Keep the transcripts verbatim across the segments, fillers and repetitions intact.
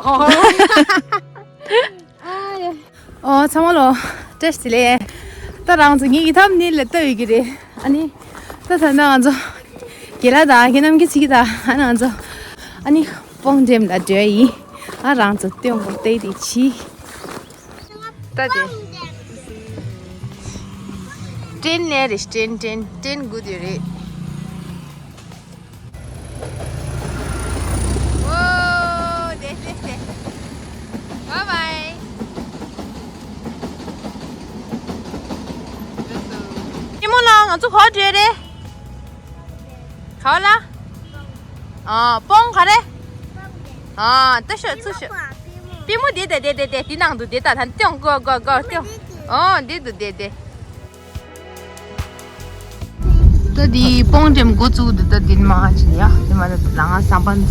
ཨོ། ཨོ། ཚང་མ་ལོ། བཀྲ་ཤིས་བདེ་ལེགས། ད་རང་ཚོ་ངེད་ཀྱི་ཐམ་ནེལ་ལ་ལྟ་ཡོད་ཀྱི་རེད། ཨ་ནི། ད་ད་ནང་ང་ཚོ། རྒན་ལགས་དང་རྒན་རྣམ་རྒྱལ་ཚེ་རིང་དང་ཨ་ནང་ཚོ། ཨ་ནི། སྤོང་འགྲེམས་ལ་འགྲོ་ཡིན། ཨ་རང་ཚོ་སྟོན་གོ་བལྟས་ཏེ་ཕྱིན། ད་དེ། ཏྲེན་ནས་རེད། ཏྲེན་ཏྲེན་ཏྲེན་སྒུག་དེ་རེད། ཨོ། དེ་དེ་དེ། བའི་བའི། ཉི་མོ་ལགས། ང་ཚོ་ག་པར་འགྲོ་རེད། ག་པར་ལ། ཨ། སྤོང་ག་རེ། ཨ། ལྟ་ཤོག་ཚུར་ཤོག་པུས་མོ་དེ་དེ་དེ་དེ་དེ་དེ་ནང་དུ་དེ་ད་ཐན་སྟོན་གོ་གོ་གོ་སྟོན། ཨོ། དེ་དུ་དེ་དེ། ད་དེ་སྤོང་འགྲེམས་འགོ་བཙུགས་འདུག་ད་དེ་མ་ཅི་ཡ་དེ་མ་ད་ལ་ང་བསམ་པ་འདི།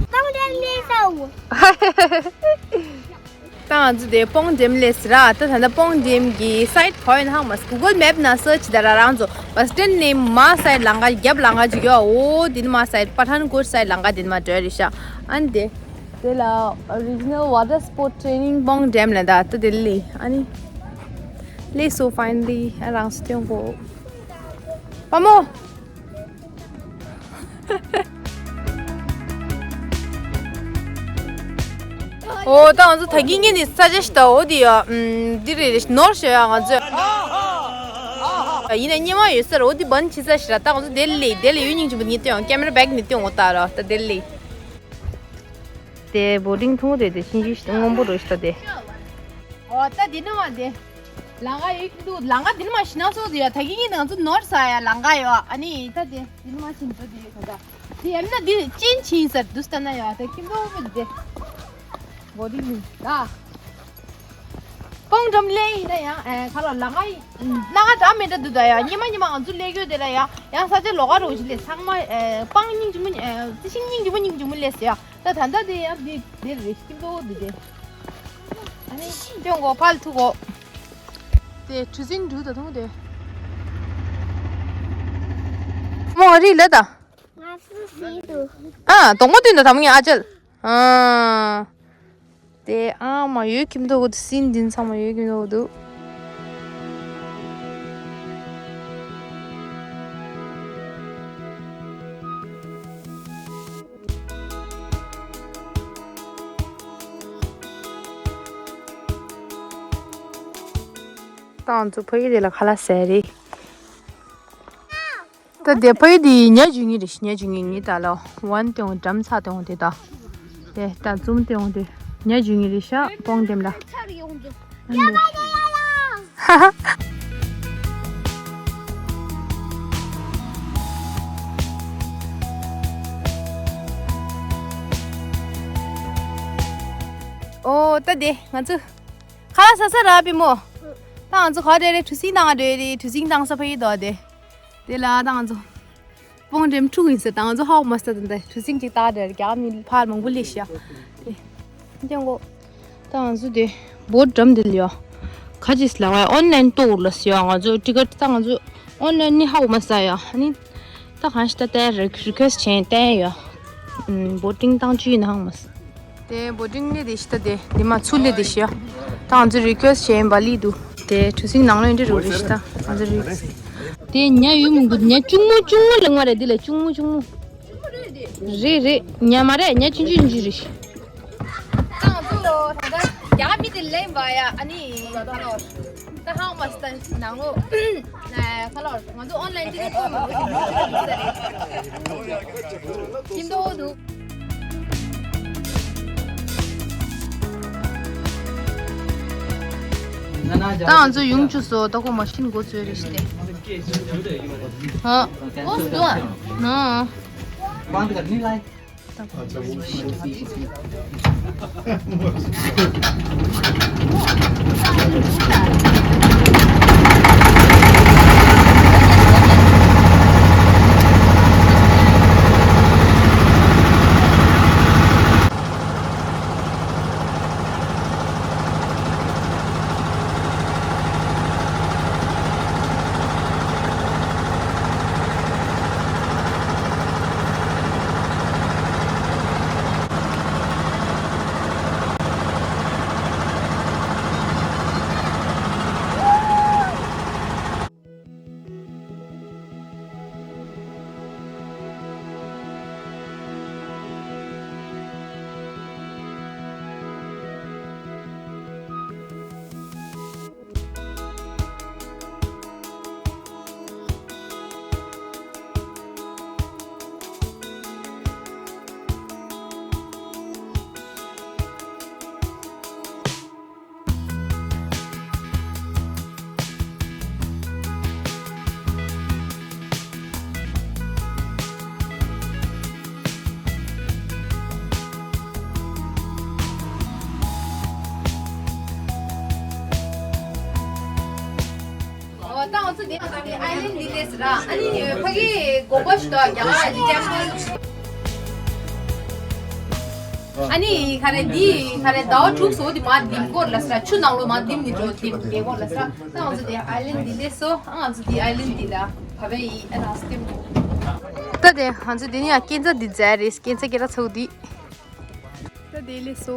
སྤོང་འགྲེམས་ལས་སའུ། ད་ང་ཚོ་དེ་སྤོང་འགྲེམས་སླེབས་ཟེར་ར། ད་ད་ལྟ་སྤོང་འགྲེམས་ཀྱི་སའིཊ་ག་ཡིན་ཧང་མ་སི། གུ་གལ་མེབ་ནང་སར་ཆི་ད་ར། རང་ཚོ་བྷ་སི་སི་ཊེན་ནས་མར་སའིཊ་ལམ་ཁ་རྒྱབ་ལམ་ཁ་ཅིག་ཡོད། འོ་དེ་ནས་མར་སའིཊ་པ་ཐན་ཀོཊ་སའིཊ་ལམ་ཁ་དེ་ནས་མར་འགྲོ་རེད་ཤག་ཨ་ནི་དེ་དེ་ལ་Regional Water Sport Training སྤོང་འགྲེམས་ལ་ད་ད་དེ་ལས་ཨ་ནི་སླེབས་སོང་། ཕའི་ནལ་ལི་ཨ་རང་སུ་སྟོན་གོ་པ་མོ། ཨོ། ད་ང་ཚོ་ད་གིན་གིན་ནི་ས་ཆ་ཞིག་ད། འོ་དེ་ཡ། ཨམ། འདི་རེད་རེད། ནོར་ཤོག་ཡ་ང་ཚོས། ཡིན་ན་སྙེ་མ་ཡོད་ས་རེད། འོ་དེ་བན་ཆི་ས་ཞིག་ར། ད་ང་ཚོ་དེ་ལི་དེ་ལི་ཡུལ་སྙིང་རྗེ་པོ་ནི་སྟོན། ཀེ་མེ་ར་བེག་ནི་སྟོན། འོ་ད་ར་ད་དེ་ལི། དེ་བོ་ཊིང་ཐུང་རེད། དེ་ཤིང་ཤིང་སྔོན་པོ་རེད་ཤག་ད་དེ། ཨོ་ད་དེ་ནི་མ་དེ། ལམ་ཁ་ཡོད་ཀྱི་འདུག་ལམ་ཁ་འདི་ནི་མ་ཤི་ན་སོ་དེ་ཡ། ད་གིན་ནི་ང་ཚོ་ནོར་ས་ཡ་ལམ་ཁ་ཡོད། ཨ་ནི་ད་དེ་འདི་ནི་མ་ཤི་ན་སོ་དེ་ཡོད་ད། དེ་ཡ་མིན་ན་འདི་ཅིན་ཆིན་ཟེར་འདུག་ལྟ་ན་ཡ། ད་ཁྱིམ་ཐོག་མི་དེ་བོ་ཊིང་ལ་སྤོང་འགྲེམས་ལས་ཡིན་ན་ཡང་ཨེ་ཁ་ལོ་ལམ་ཁ་ཡིན་ན་ཁ་འདྲ་མི་འདྲ་འདུག་ད་ཡ། སྙེ་མ་སྙེ་མ་ང་ཚོ་སླེབས་ཡོད་དེ་ལ་ཡ། ཡང་ས་ཆ་ལོགས་ཀ་རོ་ཞིག་ལས་ཚང་མ་ཨེ་སྤང་སྙིང་རྗེ་མོ་ཨེ་ཤིང་སྙིང་རྗེ་མོ་སྙིང་རྗེ་མོ་སླེབས་ཟེར་ཡ། ད་ད་ལྟ་དེ་ཡང་འདི་འདིར་རེ་སྐྱིད་པོ་འདི་དེ། ཨ་ནི་སྟོན་གོ་ཕར་ལ་ཐུག་གོ། དེ་གྲུ་གཟིངས་འདུག་ད་ཐུང་དེ། མོ་རི་ལ་ད། ང་སུ་སི་དུ། ཨ་དོག་མོ་བསྟན་ད་དམ་ངའི་ཨ་ཅལ། ཨ། དེ་ཨ་མ་ཡོད་ཁྱིམ་ཐོག་གི་སིན་འདི་ཚང་མ་ཡོད་ཁྱིམ་ཐོག་གི་འདུག་ད་ང་ཚོ་ཕ་ཡུལ་དེ་ལ་ཁ་ལག་ཟས་རེད། ད་དེ་ཕ་ཡུལ་དེ་ཉ་འཇུ་ངེས་རེད། ཉ་འཇུ་ངེས་ངེས་ད་ལོ་ཝན་སྟོན་འགྲམ་ཚ་སྟོན་དེ་ད། དེ་ད་ཛུམ་སྟོན་དེ་ཉ་འཇུ་ངེས་རེད་ཤག་སྤོང་འགྲེམས་ལ། ཧ་ཧ། ཨོ་ད་དེ་ང་ཚོ་ཁ་ལག་ཟ་ས་རག་པི་མོ། ད་ང་ཚོ་ག་རེ་རེད། གྲུ་གཟིངས་བཏང་རེད་རེད། གྲུ་གཟིངས་བཏང་ས་ཕ་ཡུལ་དོ་དེ། དེ་ལ་ད་ང་ཚོ་སྤོང་འགྲེམས་འཁྲུག་ཡིན་ཟེར། ད་ང་ཚོ་ཧ་གོ་མ་སོང་། ད་ལྟ་གྲུ་གཟིངས་གཅིག་བཏང་རེད། རྒྱ་མི་ཕར་མང་པོ་སླེབས་ཤག་དེ་སྟོན་གོ། ད་ང་ཚོ་དེ་བོ་ཊི་འགྲམ་དེ་ལ་ཡོད། ཁ་ཅིག་ལ་ང་ཨོན་ལན་གཏོང་ལ་ཟེར་ཡ། ང་ཚོ་ཊི་ཀེ་ཊི་ད་ང་ཚོ་ཨོན་ལན་ནི་ཧ་གོ་མ་སོང་ཡ། ཨ་ནི་ད་གང་ཞིག་ད་ལྟ་རི་ཁུ་ཨེ་སི་ཊི་བྱས་བསྟན་ཡ། བོ་ཊིང་བཏང་བཅུག་ཡིན་ན་ཧ་གོ་མ་སོང་། དེ་བོ་ཊིང་ལས་དེ་ཤི་ད་དེ་འདི་མ་ཚུར་ལས་དེ་ཤི་ཡ། ད་ང་ཚོ་རི་ཁུ་ཨེ་སི་ཊི་བྱས་ཡིན་པ་ལི་འདུག་དེ་གྲུ་གཟིངས་ནང་ལོགས་འདི་རུ་རེད་ཤི་ད་ང་ཚོ་རི་ཁུ་ཨེ་སི་ཊི། དེ་ཉ་ཡོད་མི་འདུག་ཉ་གཅུང་མོ་གཅུང་མོ་ལེགས་མ་རེད། འདི་ལ་གཅུང་མོ་གཅུང་མོ། རེད་རེད། ཉ་མ་རེད། ཉ་ཆུང་ཆུང་ཆུང་རེད། ད་ང་ཚོ་ད་ལྟ་རྒྱ་མི་དེ་ལེན་པ་ཡ། ཨ་ནི་ད་ཧང་མ་སྟན་ནང་ལོ། ཁ་ལོར་ང་ཚོ་ཨོན་ལན་ཊི་ཀེ་ཊི་ཐོབ་མི་འདུག་ཟེར་རེད། ཁྱིམ་ཐོག་འདུག་ད་ང་ཚོ་ཡོང་བཅུག་སོང་། ད་ཁོ་མ་ཤིན་འགོ་ཚོས་རེད་ཤི་སྟེ། ཧ། ཨོ་སི་ཏུ་ཨ། ཧ། ད་ང་ཚོ་འདི་ཨའི་ལན་འདི་སླེབས་ར། ཨ་ནི་ཕ་གི་དགོན་པ་ཞིག་འདུག་རྒྱ་གར་གྱི་ཊེམ་པལ། ཨ་ནི་ག་རེ་འདི་ག་རེ་ཟླ་བ་དྲུག་སོ་འདི་མ་ལྡིམ་སྐོར་ལ་སྲ། ཆུ་ནང་ལོ་མ་ལྡིམ་ནི་འགྲོ་ལྡིམ་རྒྱལ་སྐོར་ལ་སྲ། ད་ང་ཚོ་འདི་ཨའི་ལན་འདི་སླེབས་སོ། ཨ་ང་ཚོ་འདི་ཨའི་ལན་འདི་ལ་བ་བའི་ཨ་ན་སྟེམ། ད་དེ་ང་ཚོ་འདི་ནི་ཡང་སྐས་འཛེག་འདི་མཛད་རེད། སྐས་འཛེག་སྐད་གྲགས་ཚ་བོ་འདི། ད་དེ་སླེབས་སོ།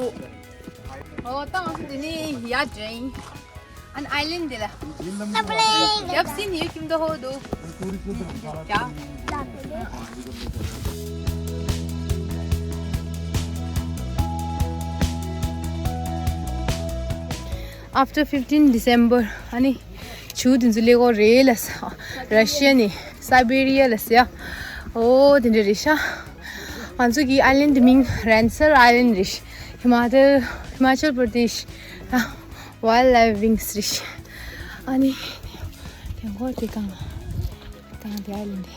ཨོ་ད་ང་ཚོ་འདི་ནི་ཡར་འགྲོ་ཡིན། ཨན་ཨའི་ལན་འདི་ལ། ཡབ་སི་ནི་ཡུ་ཀིམ་དོ་ཧོ་དུ། ཡ། After fifteen December ཨ་ནི་ཆུ་དེ་ཚོ་ལས་གོ་རེད་ལ་ས། ར་ཤི་ཡ་ནི་སའི་བེ་རི་ཡ་ལ་ཟེར་ཡ། ཨོ་དེ་འདྲ་རེད་ཤག་ང་ཚོ་གི་ཨའི་ལན་དེ་མིང་རན་སར་ཨའི་ལན་རེད། ཧི་མ་ཅལ་ཧི་མ་ཅལ་པར་དེཤ། ཝའིལ་ལའིཕ་ཝིང་སི་རེད། ཨ་ནི་དེ་འཁོར་དེ་གང་ལ་དང་དེ་ཨའི་ལན་དེ།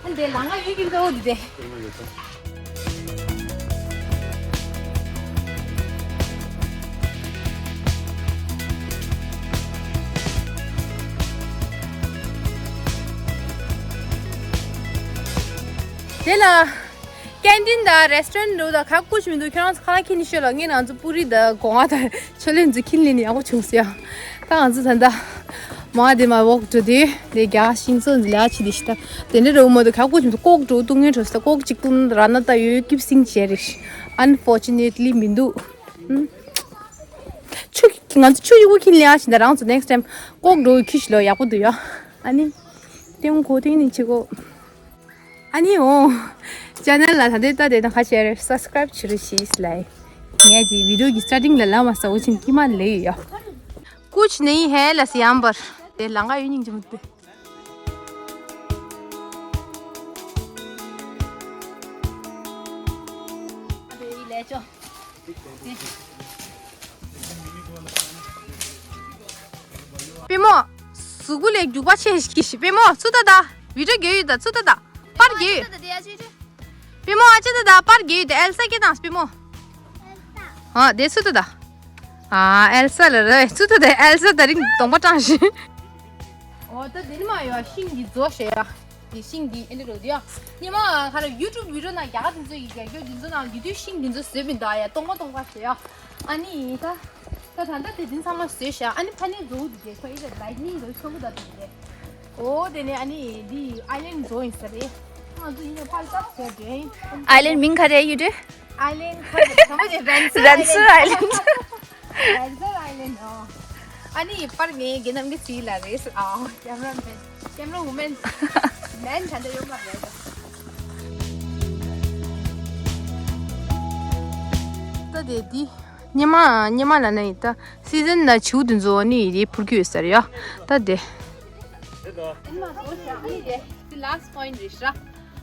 ཨ་འདི་ལ་ང་ཡུལ་གྱི་འགྲོ་འོ་འདི་དེ། དེ་ལ་ཀན་ཊིན་དང་རེ་སི་ཊོ་རན་འདུག་ད་ག་ཀུ་ཅི་མི་འདུག་ཁྱོད་རང་ཚོ་ཁ་ཁྱི་ནི་ཤོད་ལ། ངས་ང་ཚོ་པུ་རི་དང་སྒོ་ང་དང་ཆོ་ལེ་འཛུ་ཁྱི་ལེན་ནི་ཡག་པོ་བྱུང་ཟེར་ཡ། ད་ང་ཚོ་ད་ལྟ་མ་དེ་མ་ཝོག་འགྲོ་དུས་དེ་རྒྱ་ཤིང་བཟོ་འཛི་ལ་ཆི་དེ་ཤི་ད། དེ་འདྲ་རེད་མ་འདུག་ག་ཀུ་ཅི་མི་འདུག་ལྐོག་འགྲོ་ཏུ་ངན་འགྲོ་ས་ལྐོག་ཅིག་ཏུ་ར་ན་ད་ཡོད་ཀིབ་སིང་བྱས་རེད། Unfortunately མི་འདུག་ཨུམ། ཆུ་ང་ཚོ་ཆུ་ཡུ་གུ་ཁྱི་ལེན་ཡ་ཤི་ད། རང་ཚོ་next time ལྐོག་འགྲོ་ཁྱི་ཤི་ལོ་ཡག་པོ་འདུག་ཡ། ཨ་ནི་ཏེང་གོ་ཏེང་ནི་ཆི་གོ་ཨ་ནི་འོ། ཅེ་ནལ་ལ་ད་ལྟའི་ལྟ་དེ་དང་ཁ་ཤས་རེ་སབ་སི་ཀ་རའིབ་བྱེད་རོགས་ཞེས་ལབ། ངས་ཀྱི་བི་ཌི་ཡོ་གི་སི་ཊར་ཊིང་ལ་ལབ་མ་སོང་། འུ་ཆིན་ཀི་མ་ལེ་ཡོད། ཀུཆ་ནེ་ཧེ་ལ་སི་ཡམ་པར་དེ་ལང་ཀ་ཡུལ་སྙིང་རྗེ་མོ་དེ། པེ་མོ། གཟུགས་པོ་ལས་རྒྱུག་པ་ཆེ་ཞིག་གི་ཞིག་པེ་མོ་ཚུ་ད་ད། བི་ཌི་ཡོ་རྒྱག་ཡོད་ད་ཚུ་ད་ད། པར་རྒྱག་ཡོད། པེ་མོ་ཨ་ཅེ་ད་ད་པར་རྒྱག་ཡོད་ད། ཨེལ་ས་སྐད་བཏང་པེ་མོ། ཨ་དེ་ཚུ་ད་ད། ཨ་ཨེལ་ས་ལ་རེད་ཚུ་ད་ད། ཨེལ་ས་ད་རིང་གདོང་པ་སྐྲངས་ཤིང་། འོ་ད་དེ་ནི་མ་ཡོད་ཤིང་གི་མཛོ་ཞེས་ཡ། དེ་ཤིང་འདི་ཨེ་འདྲ་རེད་ཡ། ཉི་མ་ག་རེ་ཡུ་ཊུབ་བི་ཌི་ཡོ་ནང་རྒྱ་གར་དེ་ཚོ་ཡི་རྒྱ་སྐྱོ་དེ་ཚོ་ནང་ཡུ་ཊུབ་ཤིང་དེ་ཚོ་བཟོས་མི་འདུག་ཡ། སྟོང་པ་སྟོང་པ་བཟོས་ཡ། ཨ་ནི་ད་ད་ད་ལྟ་དེ་དེ་ཚང་མ་བཟོས་ཤག་ཨ་ནི་ཕ་ནི་འཛོ་འདི་རྒྱལ་ཁ་ཡི་ད་ལའི་ནིང་འདི་ཆོ་གི་ད་དེ་རེད། ཨོ་དེ་ནས་ཨ་ནི་འདི་ཨའི་ལན་འཛོ་ཡིན་ས་རེད། ང་ཚོ་ཡིན་ན་ཕར་ལྟ་བཟོས་རེད། ཨའི་ལན་མིང་ག་རེ་ཡུ་ཊུབ། ཨའི་ལན་ཁ་ཚང་མ་དེ་རན་སར་རན་སར་ཨའི་ལན། རན་སར་ཨའི་ལན། ཨོ། ཨ་ནི་པར་ངའི་རྒན་རྣམ་གྱི་ཚིག་ལ་རེད། ཨ་ཀེམ་ར་མེན། ཀེམ་ར་ཝུ་མེན། མེན་ད་ལྟ་ཡོད་མ་རེད། ད་དེ་འདི་ཉི་མ་ཉི་མ་ལ་ནི་ད་སི་ཛན་ལ་བྱིའུ་དེ་ཚོ་ནི་རེད་འཕུར་གྱི་ཡོད་ས་རེད་ཡ། ད་དེ། ཨ་ནི་ལ་སི་པོ་ཡིན་རེད་ཤག་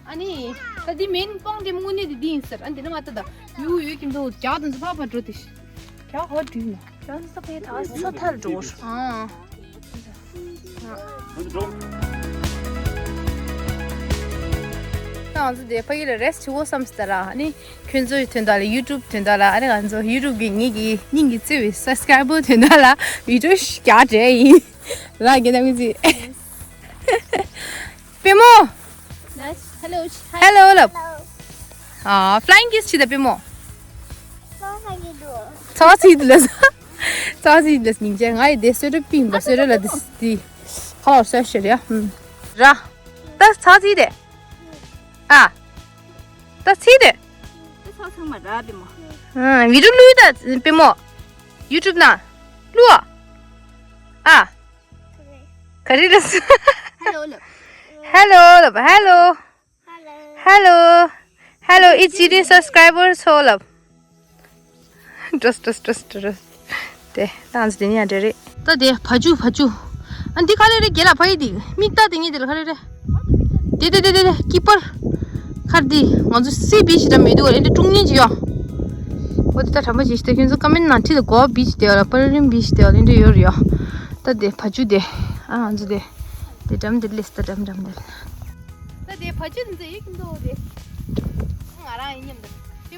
ཨ་ནི་ད་འདི་མེན་པོང་དེ་དངོས་གནས་དེ་འདི་ཡིན་ཟེར། ཨ་འདི་ནི་མ་ད་ད་ཡུ་ཡུ་ཀིམ་དོ་རྒྱ་དང་ཚོ་ཕ་ཕ་འགྲོ་དེ་ཤག་ཧོ་དུ་ན། རྒྱ་ས་ཕེ་ད་ས་ཐལ་འགྲོ། ཨ། ད་ང་ཚོ་དེ་ཕ་གི་ལ་རེ་སི་ཊི་བྱེད་དགོས་བསམ་སྟེ་ར། ཨ་ནི་ཁྱོད་ཚོའི་དོན་དག་ལ་ཡུ་ཊུབ་དོན་དག་ལ། ཨ་ནི་ང་ཚོ་ཡུ་ཊུབ་གི་ངེད་ཀྱི་སྙིང་གི་བརྩེ་བའི་སབ་སི་ཀ་རའི་བར་དོན་དག་ལ་བི་ཌི་ཡོ་ཞིག་རྒྱག་འདྲ་ཡིན། ར་རྒན་རྣམ་གྱི་ཚིག་པེ་མོ། Hello. Hello ལབ། ཨ། ཕི་ལའིང་ཀིས་བྱེད་ད་པེ་མོ། ཚ་བ་ཚིག་འདུག་ལ། ཚ་བ་ཚིག་འདུག་ལ་སྙིང་རྗེ། ང་ཡི་དེ་སོ་ཏྲ་པིང་པ་སོ་ཏྲ་ལ་དེ་དེ་ཁ་ལག་སོ་ཤེར་ཡ། ཧུམ། ར། ད་ཚ་བ་ཚིག་དེ། ཨ། ད་ཚིག་དེ། ད་ཚ་བ་ཚང་མ་ར་པེ་མོ། ཨ། བི་ཌི་ཡོ་བླུགས་ད་པེ་མོ། ཡུ་ཊུབ་ན། བླུགས་ཨ། ཨ། ག་རེ་རེད། Hello ལབ། Hello ལབ། Hello. Hello. Hello. Hello. It's G D subscribers ལབ། ཏྲོས་ཏྲོས་ཏྲོས་ཏྲོས། དེ་ཏང་ཙི་དེ་ནི་ཡང་འདྲ་རེད། ད་དེ་བ་ཅུ་བ་ཅུ། ཨ་འདི་ག་ལེ་རེད། རྒྱལ་ལ་ཕ་ཡི་འདི་མིག་ལྟ་དེ་ངེད་དེ་ལ་ག་ལེ་རེད། དེ་དེ་དེ་དེ་དེ་ཀི་པར། ཁར་འདི་ང་ཚོ་སི་བི་ཞིག་འདྲ་མེད་འདུག་ཨེ་འདྲ་ཀྲུང་ཉིན་ཅིག་ཡོད། འོ་དེ་ད་དྲན་པ་བརྗེད་ཤི་ད། ཁྱོད་ཚོ་ཀ་མེན་ནང་ཁྲིད་དུ་གོ་བ་བི་ཅིག་དེ་ལ་པར་རིམ་བི་ཅིག་དེ་ལ་ཨེ་འདྲ་ཡོད་རེད་ཡ། ད་དེ་བ་ཅུ་དེ། ཨ་ང་ཚོ་དེ། དེ་འགྲམ་དེ་ལེས་ད་འགྲམ་འགྲམ་དེ། ད་དེ་བ་ཅུ་དེ་ཚོ་ཡིག་འདུག་དེ། ང་རང་ཡིན་སྙམ་དུ། དེ་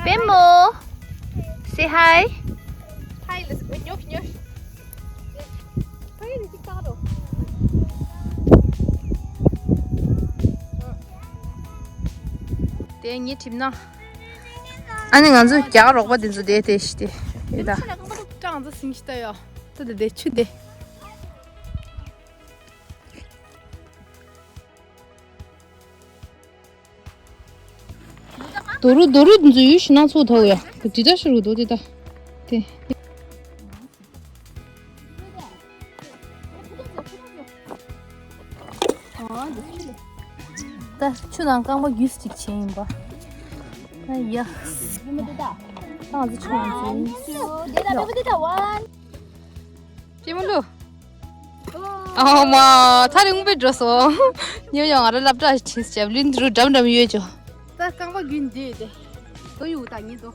པད་མོ། Say hi. དེ་ངའི་གྲིབ་ནག་ཨ་ནི་ང་ཚོ་རྒྱ་གར་རོགས་པ་དེ་ཚོ་དེ་དེ་ཤི་དེ་ཡོད་ད། ཀྲང་ཚ་སིང་ཤི་ད་ཡོ། ད་དེ་དེ་ཆུ་དེ། རྡོ་རུ་རྡོ་རུ་འཛུལ་ཡུལ་ཞིག་ན་ཚུགས་ཐོག་ཡ། དེ་འདྲ་ཤི་རུ་རྡོ་དེ་ད། དེ། ད་ཆུ་ནང་རྐང་པ་རྒྱུས་གཅིག་བྱས་ཡིན་པ། ཨ་ཡ། ད་ང་ཚོ་ཆུ་ནང་འཛུལ་ཡིན། ཅེ་མོ་ལུ། ཨ་མ། ཐག་རིང་པོས་འགྲོ་སོང་། ཉོ་ཡོང་ང་ར་སློབ་གྲྭ་ཁྲིད་བྱས་ལུན་དུ་འགྲམ་འགྲམ་ཡོད་ཅོ། ད་རྐང་པ་རྒྱུན་འདི་དེ། དོ་ཡུ་ད་ཉི་དོ།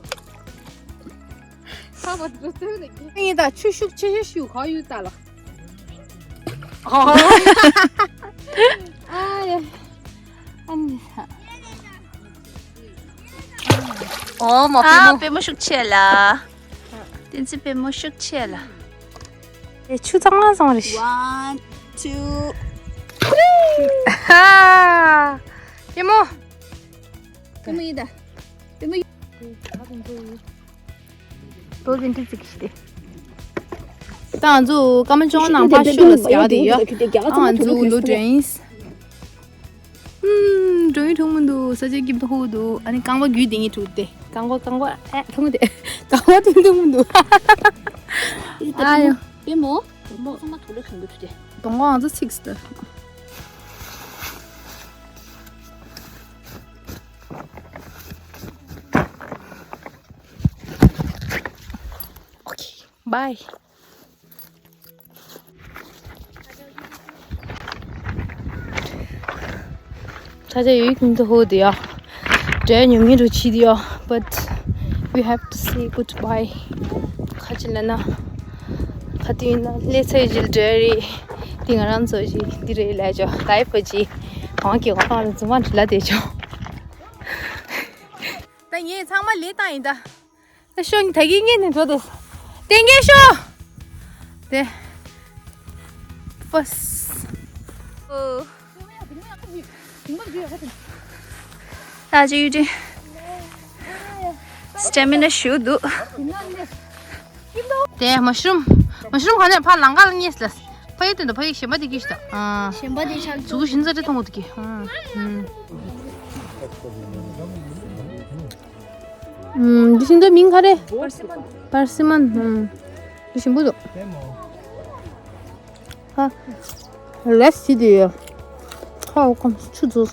ཁ་བ་འགྲོ་ཚུལ་ལ་གི། ངས་ད་ཆུ་ཤུགས་ཆེ་ཤོས་ཤུགས་ག་ཡུ་ད་ལ། ཨ་ཡ། ཨ་ནི། ཨོ་མ། ཨ་པད་མོ། པད་མོ་ཤུགས་ཆེ་ལ། བསྟན་འཛིན་པད་མོ་ཤུགས་ཆེ་ལ། ཨེ་ཆུ་གཙང་མ་གཙང་རེད། One, two, three. ཧ། པད་མོ། པད་མོ་ཡིན་ད། པད་མོ་ཡིན། ད་ང་ཚོ་ཀ་མ་ཅོང་ནང་ཕར་ཤོ་ལ་སྐྱག་དེ་ཡོད། ཨ་ང་ཚོ་ལོ་དྲན་ཡིན། ཨུམ། འགྲོ་ཡི་ཐུང་མི་འདུག་ས་ཆ་སྐྱིད་པོ་ཧུ་འདུག་ཨ་ནི་རྐང་པ་རྒྱུད་དེ་ངས་དྲུག་སྟེ། རྐང་པ་རྐང་པ་ཨེ་ཐུང་དེ། རྐང་པ་ཐུང་ཐུང་མི་འདུག་ཨ་ཡོ། པད་མོ། པད་མོ་ཚང་མ་དུག་ལོག་གྱོན་གྱི་འདུག་སྟེ། གདོང་པ་ང་ཚོ་ཚིག་སྟེ། Okay, bye. ད་ལྟ་ཡོད་ཀྱི་འདུག་ཧོ་དེ་ཡ། འདྲ་ཉོ་ངེས་རུ་ཆི་དེ་ཡ། But we have to say goodbye. ཁ་ཅིག་ལ་ན། ཁ་དེ་ཡིན་ན་ལས་ཚེ་ཇིལ་འདྲ་རེད། དེ་ང་རང་ཚོ་ཅི་འདི་རེད་ལས་ཅོ། ད་ཡི་ཕོ་ཅི། གང་གི་གང་ལ་འཛུམ་མ་འདྲི་ལ་དེ་ཅོ། ད་ངས་ཚང་མ་ལས་བཏང་ཡིན་ད། ད་ཤོག་ད་གིན་ངས་ནས་འགྲོ་དེ། དེ་ངས་ཤོག་དེ། ཕོས། ཨོ། ད་ཅི་ཡུ་ཏི། སི་ཊེ་མི་ན་ཞུ་འདུག་དེ་མ་ཤུ་རུམ། མ་ཤུ་རུམ་ག་ནས་ཕར་ལང་ཀ་ལ་ཉེས་ལ། ཕ་ཡུལ་དེ་འདུག་ཕ་ཡུལ་གཞན་པ་དེ་གིས་ཤི་ད། ཨ། གཞན་པ་དེ་ཆགས་འདུག་གཟུགས་ཤིན་ཙག་ཏེ་མཐོང་གོ་དེ་གི། ཨ། ཨ། ཨུམ། འདི་ཤིང་ཏོག་མིང་ག་རེ། པར་སི་མན། པར་སི་མན། ཨུམ། འདི་ཞིམ་པོ་འདུག་ཧ། རེས་ཅི་དེ་ཡོད། ཁ་འོ་ཁམ་ཆུ་ཚོ།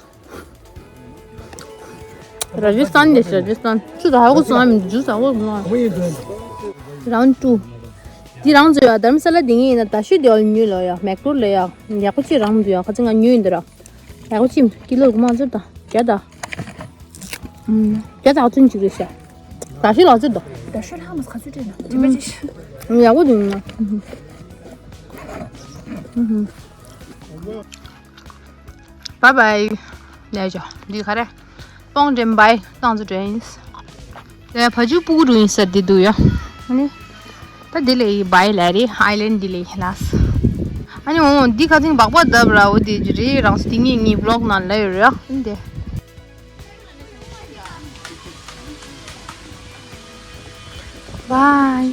ར་ཇི་སི་ཐན་དེ་ར་ཇི་སི་ཐན། ཆུ་ད་ཧ་གོ་སོང་ཨ་མི་འདུག་ཇུས་ཧ་གོ་སོང་ཨ། Round two. འདི་རང་ཚོ་ཡ་དྷ་རམ་ས་ལ་དེ་ངས་ཡིན་ན་ད་ཤུ་དེ་ཨོལ་ཉོས་ལོ་ཡ། མེག་ལོར་ལ་ཡ། ཡག་པོ་ཅིག་རང་འདུག་ཡ། ཁ་ཚིག་ང་ཉོས་ཡིན་འདི་ར། ཡག་པོ་ཅིག་ཀི་ལོ་གུ་མ་ཚོད་ད། བརྒྱ་ད། ཨུམ། བརྒྱ་དང་ཚོད་ཅིག་རེད་ཤག་ད་ཤི་ལ་ཚོད་དོ། ད་ཤི་ལ་མ་ཁ་ཚོད་སྤྲད་ན་དྲི་བ་ཅི་ཤི། ཡག་པོ་འདུག་ཡིན་ན། Bye bye. ལས་ཅོ། འདི་ག་རེ། སྤོང་འདྲེན་བའི་ཏང་ཙུ་འདྲེན། ལས་ཕ་ཇུ་སྤུ་གུ་རུ་ཡིན་ས་འདི་འདུག་ཡ། ཨ་ནི། ད་འདི་ལས་བའི་ལས་རེད། ཨའི་ལན་འདི་ལས་ལགས། ཨ་ནི་འོ་འདི་ཁ་ཚིང་སྦག་སྦག་བརྡབ་ར་འོ་འདི་རེད། རང་སུ་འདི་ངས་ངའི་བི་ལོག་ནང་ལ་ཡོད་རེད་ཨ། འདི། Bye.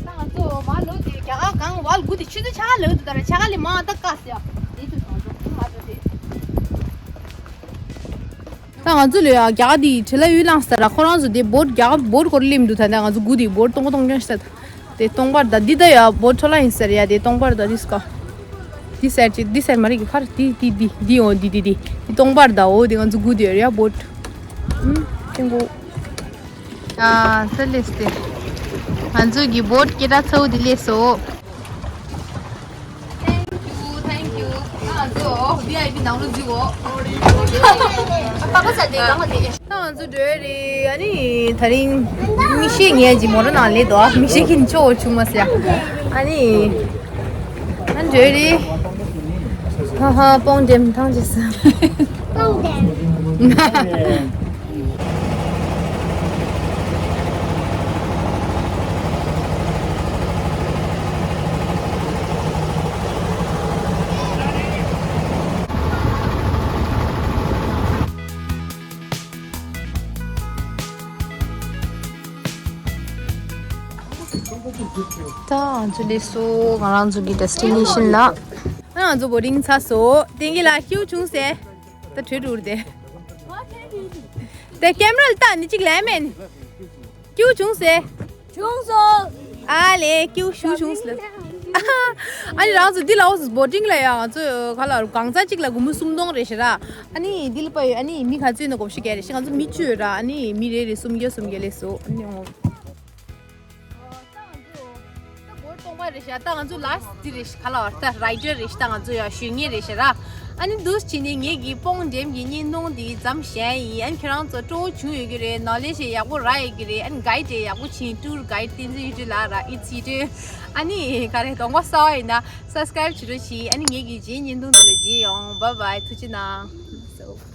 ད་ང་ཚོ་མ་ལོ་དེ་རྒྱ་གར་གང་བ་ལ་དགུ་དེ་ཆུ་ཚོད་ཆ་ག་ལོ་དུ་ད་ར་ཆ་ག་ལས་མ་ད་ཀ་སེ་ཡ། དེ་དུ་གང་ཚོ་མ་ཚོ་དེ། ད་ང་ཚོ་ལོ་ཡ་རྒྱ་གར་དེ་བྲེལ་ལ་ཡུལ་ལངས་ས་ར་ཁོ་རང་ཚོ་དེ་བོད་རྒྱ་གར་བོད་སྐོར་སླེབས་འདུག་ད་ད་ང་ཚོ་དགུ་དེ་བོད་གཏོང་གཏོང་སྐྱོན་ཤ་ད། དེ་སྟོང་པར་ད་འདི་ད་ཡ་བོད་འཕྲོ་ལ་ཡིན་ཟེར་ཡ་དེ་སྟོང་པར་ད་འདི་སྐ། འདི་ཟེར་ཅི་འདི་ཟེར་མ་རིག་གི་ཁར་འདི་འདི་འདི་འདི་འོ་འདི་འདི་འདི་འདི་སྟོང་པར་ད་འོ་དེ་ང་ཚོ་དགུ་དེ་ཡ་བོད། ཨུམ། ཐེང་གོ། ཨ་ས་ལེས་ཏེ། ང་ཚོ་གི་བོད་སྐད་གྲགས་ཚ་བོ་འདི་ལས་སོ། Thank you, thank you. ང་ཚོ་བི་ཨའི་པི་ནང་ལོ་འཛུལ་འོ། པ་པ་ས་དེ་གང་ལ་དེ། ད་ང་ཚོ་འགྲོ་ཡ་རེད། ཨ་ནི་དེ་རིང་མིག་ཤེལ་ཉལ་གྱི་མོ་ར་ནང་ལས་དོ། མིག་ཤེལ་གྱི་ཆོ་བོ་བྱུང་མ་སོང་ཡ། ཨ་ནི་ཨ་འགྲོ་ཡ་རེད། ཧ་ཧ། སྤོང་འགྲེམས་ཐང་ཅི་ས། སྤོང་འགྲེམས། ད་ང་ཚོ་སླེབས་སོང་། ང་རང་ཚོ་གི་ཌེ་སི་ཊི་ནེ་ཤན་ལ། ཨ་ང་ཚོ་བོ་ཌིང་ཚར་སོང་། ཏིང་གི་ལགས་ཁྱེའུ་བྱུང་ཟེར། ད་བྲོས་འགྲོ་རེད་དེ། དེ་ཀེམ་ར་ལ་ལྟ་ནི་གཅིག་ལས་མེད། ཁྱེའུ་བྱུང་ཟེར། བྱུང་སོང་། ཨ་ལེ་ཁྱེའུ་ཤུ་བྱུང་ཟེར། ཨ་ནི་རང་ཚོ་འདི་ལ་འོ་བོ་ཌིང་ལ་ཡང་ང་ཚོ་ག་ལ་གང་ཙམ་གཅིག་ལ་སྒོར་མོ་སུམ་སྟོང་རེད་ཤག་ར། ཨ་ནི་འདི་ལ་པ་ཡོད། ཨ་ནི་མི་ག་ཚོད་ན་དགོངས་ཞུ་གལ་རེད་ཤག་ང་ཚོ་མི་བཅུ་ཡོད་ར། ཨ་ནི་མི་རེ་རེ་སུམ་བརྒྱ་སུམ་བརྒྱ་ལས་སོ། ཨ་ནི་འོ། ད་སྒོར་སྟོང་པ་རེད་ཤག་ད་ང་ཚོ་ལ་སི་ཊི་རེད་ཤག་ག་ལ་བར་ད་རའི་ཌར་རེད་ཤག་ད་ང་ཚོ་ཡ་ཞོན་མཁན་རེད་ཤག་ར། ཨ་ནི་འདུག་བྱས་ནས་ངེད་ཀྱི་སྤོང་འགྲེམས་ཀྱི་བརྙན་ཐུང་འདི་མཚམས་བཞག་ཡིན། ཨ་ནི་ཁྱེད་རང་ཚོ་སྤྲོ་བོ་བྱུང་ཡོད་ཀྱི་རེད། ནོ་ལེ་ཇི་ཡག་པོ་རག་ཡོད་ཀྱི་རེད། ཨ་ནི་གའི་ཌི་ཡག་པོ་བྱིན། ཊུར་གའི་ཌི་བསྟན་འཛིན་གཡུ་སྒྲོན་ལགས་ར། ཨི་ཚི་ཏུ། ཨ་ནི་ག་རེ་གདོང་པ་གསར་པ་ཡིན་ན་སབ་སི་ཀ་རེབ་བྱེད་རོགས་བྱེད། ཨ་ནི་ངེད་ཀྱི་རྗེས་བརྙན་ཐུང་འདི་ལ་མཇལ་ཡོང་། བཱའི་བཱའི། ཐུགས་རྗེ་གནང་།